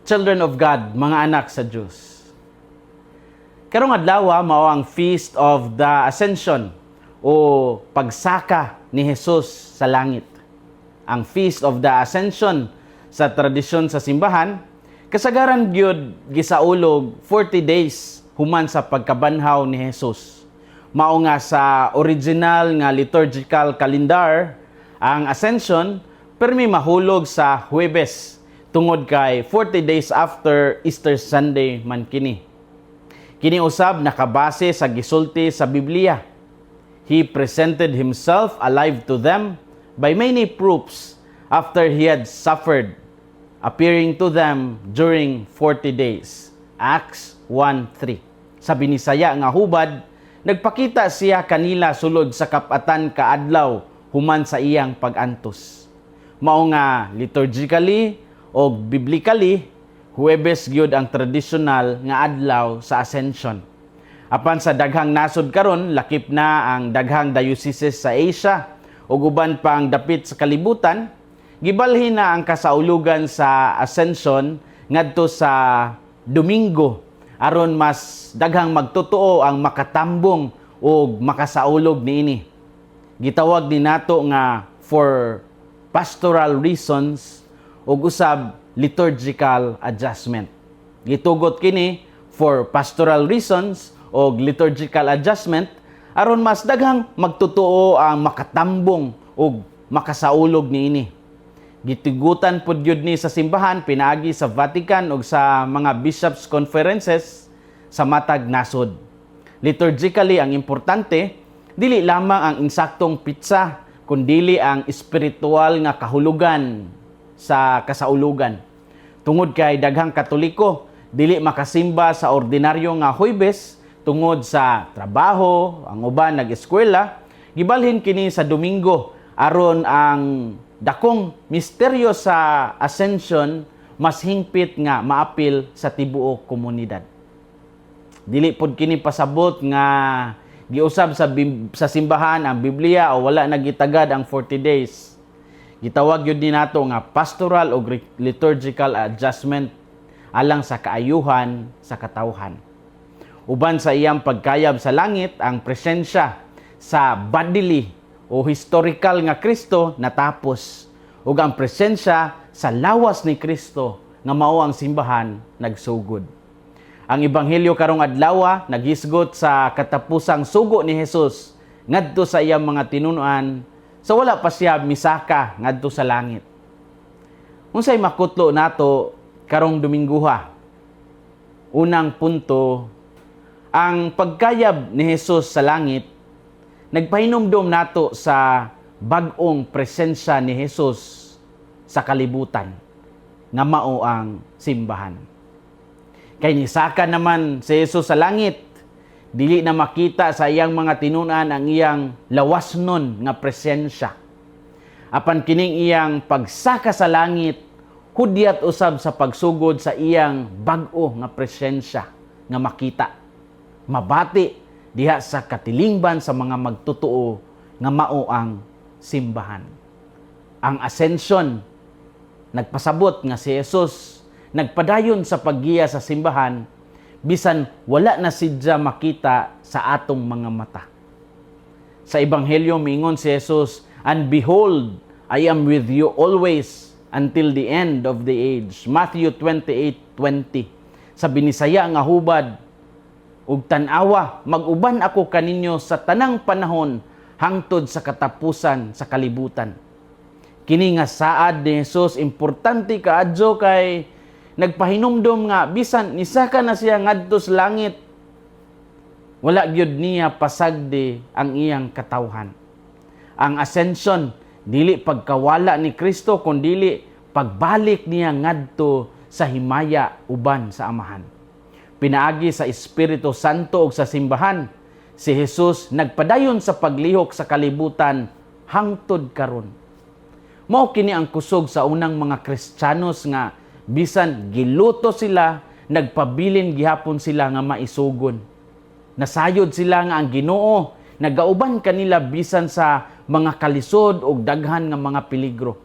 Children of God, mga anak sa Diyos. Karong adlaw mao ang Feast of the Ascension o pagsaka ni Jesus sa langit. Ang Feast of the Ascension sa tradisyon sa simbahan, kasagaran gyud gisaulog 40 days human sa pagkabanhaw ni Jesus. Mao nga sa original nga liturgical calendar, ang Ascension permi mahulog sa Huwebes tungod kay 40 days after Easter Sunday man kini. Kini usab nakabase sa gisulti sa Biblia. "He presented himself alive to them by many proofs after he had suffered, appearing to them during 40 days." Acts 1:3. Sa Binisaya nga hubad, nagpakita siya kanila sulod sa kap-atan ka adlaw human sa iyang pag-antos. Mao nga liturgically o biblically, Huwebes gyud ang tradisyonal nga adlaw sa Ascension. Apan sa daghang nasod karon, lakip na ang daghang dioceses sa Asia ug uban pang dapit sa kalibutan, gibalhin na ang kasaulugan sa Ascension ngadto sa Domingo aron mas daghang magtotoo ang makatambong ug makasaulog niini. Gitawag ni nato nga for pastoral reasons ug usab liturgical adjustment. Gitugot kini for pastoral reasons o liturgical adjustment aron mas daghang magtotoo ang makatambong ug makasaulog niini. Gitugutan pud gyud ni sa simbahan pinaagi sa Vatican ug sa mga bishops' conferences sa matag nasod. Liturgically, ang importante dili lamang ang insaktong petsa kundili ang espiritual nga kahulugan sa kasaulugan. Tungod kay daghang Katoliko dili makasimba sa ordinaryo nga Huwebes tungod sa trabaho, ang uban nag-eskwela, gibalhin kini sa Domingo aron ang dakong misteryo sa Ascension mas hingpit nga maapil sa tibuok komunidad. Dili pod kini pasabot nga giusab sa simbahan ang Biblia o wala nagitagad ang 40 days. Gitawag gyud ni nato nga pastoral o liturgical adjustment alang sa kaayuhan sa katawhan. Uban sa iyang pagkayab sa langit, ang presensya sa bodily o historical nga Kristo natapos ug ang presensya sa lawas ni Kristo nga mao ang simbahan nagsugod. Ang ebanghelyo karong adlaw naghisgot sa katapusang sugo ni Jesus ngadto sa iyang mga tinunan sa wala pa siya misaka ngadto sa langit. Unsay makutlo nato karong Domingguha? Unang punto, ang pagkayab ni Jesus sa langit nagpahinumdom nato sa bag-ong presensya ni Jesus sa kalibutan nga mao ang simbahan. Kay nisaka naman si Jesus sa langit, dili na makita sa iyang mga tinunan ang iyang lawasnon nga presensya. Apan kining iyang pagsaka sa langit, hudyat usab sa pagsugod sa iyang bag-o nga presensya nga makita, mabati diha sa katilingban sa mga magtotoo nga mao ang simbahan. Ang Ascension nagpasabot nga si Jesus nagpadayon sa paggiya sa simbahan bisan wala na sidya makita sa atong mga mata. Sa Ebanghelyo miingon si Jesus, "And behold, I am with you always until the end of the age." Matthew 28:20. Sa Binisaya nga hubad, ug tan-awa, mag-uban ako kaninyo sa tanang panahon hangtod sa katapusan sa kalibutan. Kini nga saad ni Jesus importante kaadyo kay nagpahinumdom nga bisan nisaka na siya ngadto sa langit, wala gyud niya pasagdi ang iyang katawhan. Ang Ascension dili pagkawala ni Kristo kundili pagbalik niya ngadto sa himaya uban sa Amahan. Pinaagi sa Espiritu Santo ug sa simbahan, si Jesus nagpadayon sa paglihok sa kalibutan hangtod karon. Mao kini ang kusog sa unang mga Kristiyanos nga bisan giluto sila, nagpabilin gihapon sila nga maisugon. Nasayod sila nga ang Ginoo nagauban kanila bisan sa mga kalisod ug daghan nga mga peligro.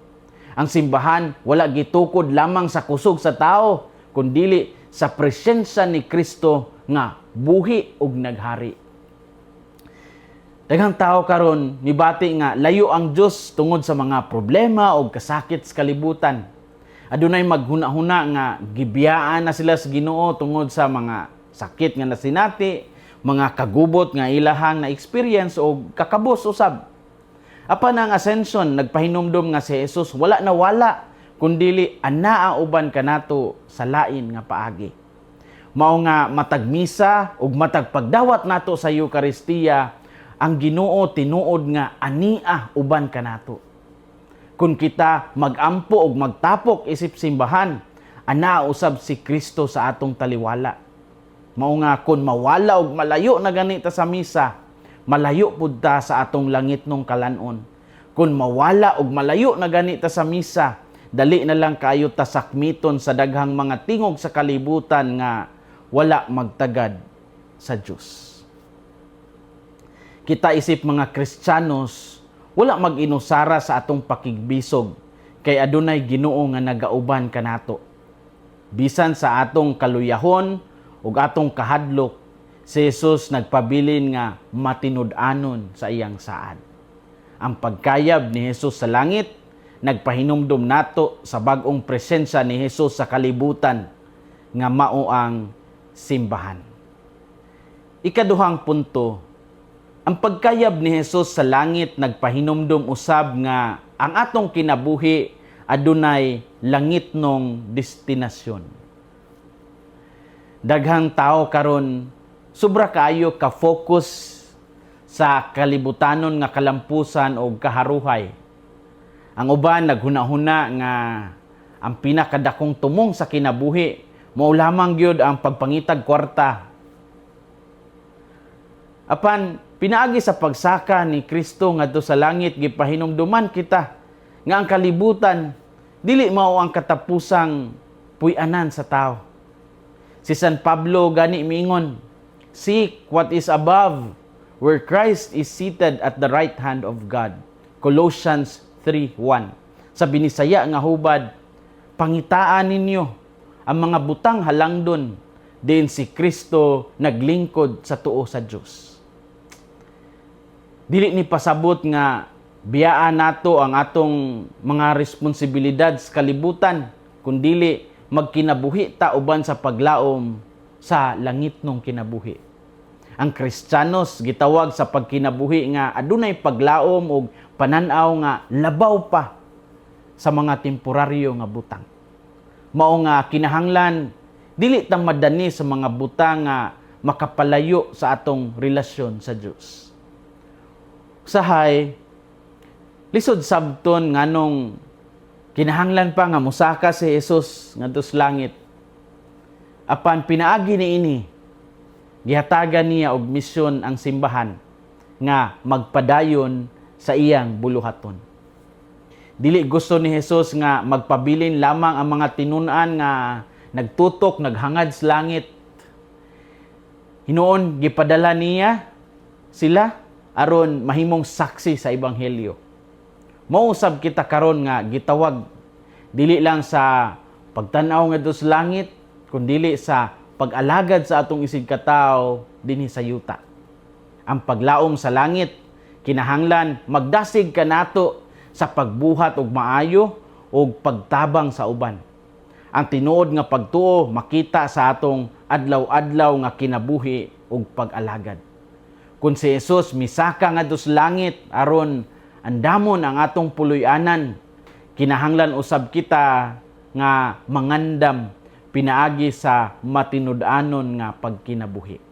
Ang simbahan wala gitukod lamang sa kusog sa tao. kundili sa presensya ni Kristo nga buhi ug naghari. Daghang tao karon mibati nga layo ang Dios tungod sa mga problema o kasakit sa kalibutan. Adunay maghuna-huna nga gibiyaan na sila sa Ginoo tungod sa mga sakit nga nasinati, mga kagubot nga ilahang na experience o kakabos usab. Apan ang Ascension nagpahinumdom nga si Jesus wala nawala, kundili anaa uban kanato sa lain nga paagi. Mao nga matag misa ug matag pagdawat nato sa Eukaristiya, ang Ginoo tinuod nga ania uban kanato. Kung kita magampo ug magtapok isip simbahan, anaa usab si Kristo sa atong taliwala. Mao nga kun mawala ug malayo na gani ta sa misa, malayo pud ta sa atong langitnong kalan-on. Kung mawala ug malayo na gani ta sa misa, dali na lang kaayo ta sakmiton sa daghang mga tingog sa kalibutan nga wala magtagad sa Dios. Kita isip mga Kristiyanos, wala mag-inusara sa atong pakigbisog kay adunay Ginoo nga nagauban kanato. Bisan sa atong kaluyahon ug atong kahadlok, si Jesus nagpabilin nga matinud-anon sa iyang saad. Ang pagkayab ni Jesus sa langit nagpahinumdum nato sa bag-ong presensya ni Jesus sa kalibutan nga mao ang simbahan. Ikaduhang punto, ang pagkayab ni Jesus sa langit nagpahinumdum usab nga ang atong kinabuhi adunay langitnong destinasyon. Daghang tao karon sobra kaayo ka-focus sa kalibutanon nga kalampusan o kaharuhay. Ang uban naghuna-huna nga ang pinakadakong tumong sa kinabuhi mao lamang gyud ang pagpangitag kwarta. Apan pinaagi sa pagsaka ni Kristo ngadto sa langit, gipahinumduman kita nga ang kalibutan dili mao ang katapusang puy-anan sa tao. Si San Pablo gani miingon, "Seek what is above, where Christ is seated at the right hand of God." Colossians 3:1. Sa Binisaya nga hubad, pangitaan ninyo ang mga butang halangdon diin si Kristo naglingkod sa tuo sa Dios. Dili ni pasabot nga biyaan nato ang atong mga responsibilidad sa kalibutan, kundili magkinabuhi ta uban sa paglaom sa langitnong kinabuhi. Ang Kristiyanos gitawag sa pagkinabuhi nga adunay paglaom og panan-aw nga labaw pa sa mga temporaryo nga butang. Mao nga kinahanglan dili ta madani sa mga butang nga makapalayo sa atong relasyon sa Dios. Usahay, lisod sabton nganong kinahanglan pa nga mosaka si Jesus ngadto sa langit. Apan pinaagi niini, gihatagan niya og misyon ang simbahan nga magpadayon sa iyang buluhaton. Dili gusto ni Jesus nga magpabilin lamang ang mga tinun-an nga nagtutok, naghangad sa langit. Hinuon gipadala niya sila aron mahimong saksi sa ebanghelyo. Mao usab kita karon nga gitawag dili lang sa pagtan-aw ngadto sa langit, kundili sa pag-alagad sa atong isigkatawo dinhi sa yuta. Ang paglaom sa langit kinahanglan magdasig kanato sa pagbuhat og maayo ug pagtabang sa uban. Ang tinuod nga pagtuo makita sa atong adlaw-adlaw nga kinabuhi ug pag-alagad. Kung si Jesus misaka ngadto sa langit aron andamon ang atong puloy-anan, kinahanglan usab kita nga mangandam pinaagi sa matinud-anon nga pagkinabuhi.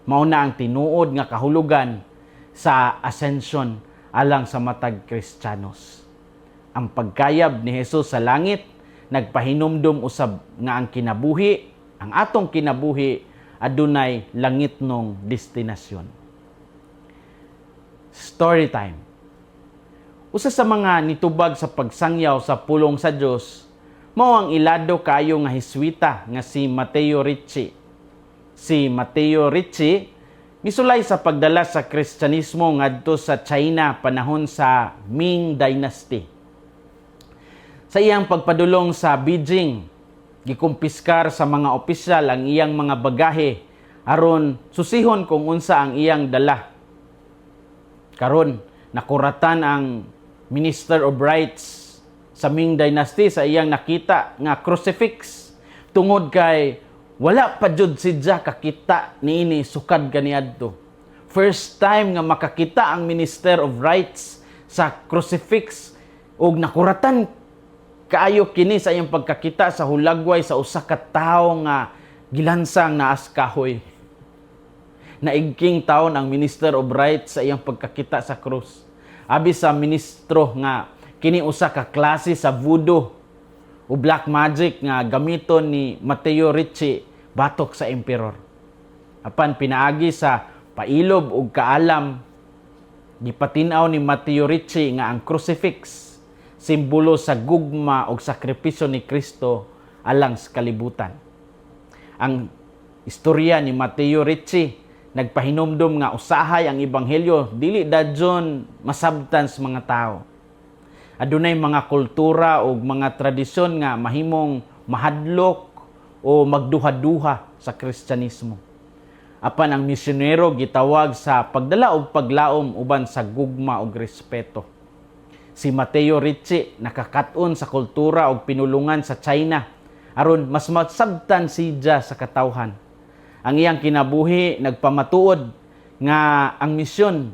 Mao na ang tinuod nga kahulugan sa Ascension alang sa matag Kristiyanos. Ang pagkayab ni Jesus sa langit nagpahinumdum usab nga ang kinabuhi, ang atong kinabuhi, adunay langitnong destinasyon. Story time. Usa sa mga nitubag sa pagsangyaw sa pulong sa Dios mao ang ilado kaayo nga Heswita nga si Matteo Ricci. Si Matteo Ricci misulay sa pagdala sa Kristyanismo ngadto sa China panahon sa Ming Dynasty. Sa iyang pagpadulong sa Beijing, Gikumpiskar sa mga opisyal ang iyang mga bagahe aron susihon kung unsa ang iyang dala. Karon, nakuratan ang Minister of Rites sa Ming Dynasty sa iyang nakita nga crucifix tungod kay wala pa jud siya kakita niini sukad kaniadto. First time nga makakita ang Minister of Rites sa crucifix ug nakuratan kaayo kini sa iyang pagkakita sa hulagway sa usa ka tawo nga gilansang naas kahoy. Naigking taon ang Minister of Rites sa iyang pagkakita sa krus. Abi sa ministro nga kini usa ka klase sa voodoo o black magic nga gamiton ni Matteo Ricci batok sa emperor. Apan pinaagi sa pailob ug kaalam, gipatin-aw ni Matteo Ricci nga ang crucifix simbolo sa gugma ug sakripisyo ni Kristo alang sa kalibutan. Ang istorya ni Matteo Ricci nagpahinumdum nga usahay ang ebanghelyo dili dadyon masabtan sa mga tao. Adunay mga kultura ug mga tradisyon nga mahimong mahadlok o magduha-duha sa Kristyanismo. Apan ang misyonero gitawag sa pagdala og paglaom uban sa gugma ug respeto. Si Matteo Ricci nakakat-on sa kultura ug pinulungan sa China aron mas masabtan siya sa katawhan. Ang iyang kinabuhi nagpamatuod nga ang misyon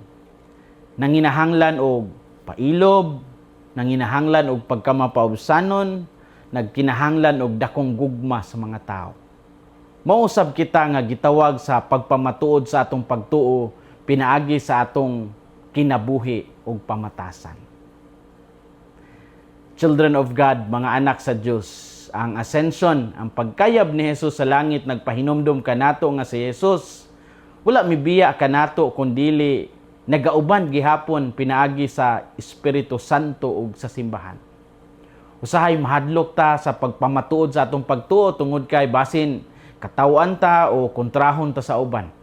nanginahanglan og pailob, nanginahanglan og pagkamapaubsanon, nagkinahanglan og dakong gugma sa mga tao. Mausab kita nga gitawag sa pagpamatuod sa atong pagtuo pinaagi sa atong kinabuhi ug pamatasan. Children of God, mga anak sa Dios, ang ascension, ang pagkayab ni Jesus sa langit nagpahinumdum kanato nga si Jesus wala mibiya kanato kundili nagauban gihapon pinaagi sa Espiritu Santo ug sa simbahan. Usahay mahadlok ta sa pagpamatuod sa atong pagtuo tungod kay basin kataw-an ta o kontrahon ta sa uban.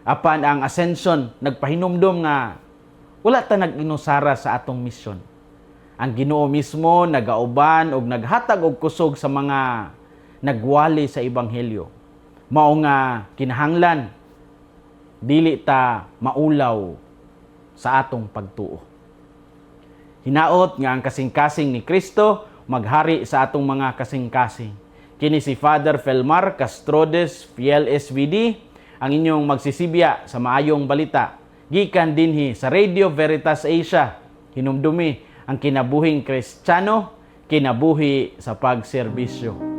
Apan ang ascension nagpahinumdum nga wala ta nag-inusara sa atong misyon. Ang Ginoo mismo nagauban og naghatag og kusog sa mga nagwali sa ebanghelyo. Mao nga kinahanglan dili ta maulaw sa atong pagtuo. Hinaot nga ang kasing-kasing ni Kristo maghari sa atong mga kasing-kasing. Kini si Father Felmar Castrodes, Fiel SVD, ang inyong magsisibya sa maayong balita. Gikan dinhi sa Radio Veritas Asia. Hinumdumi ang kinabuhing Kristiyano, kinabuhi sa pagserbisyo.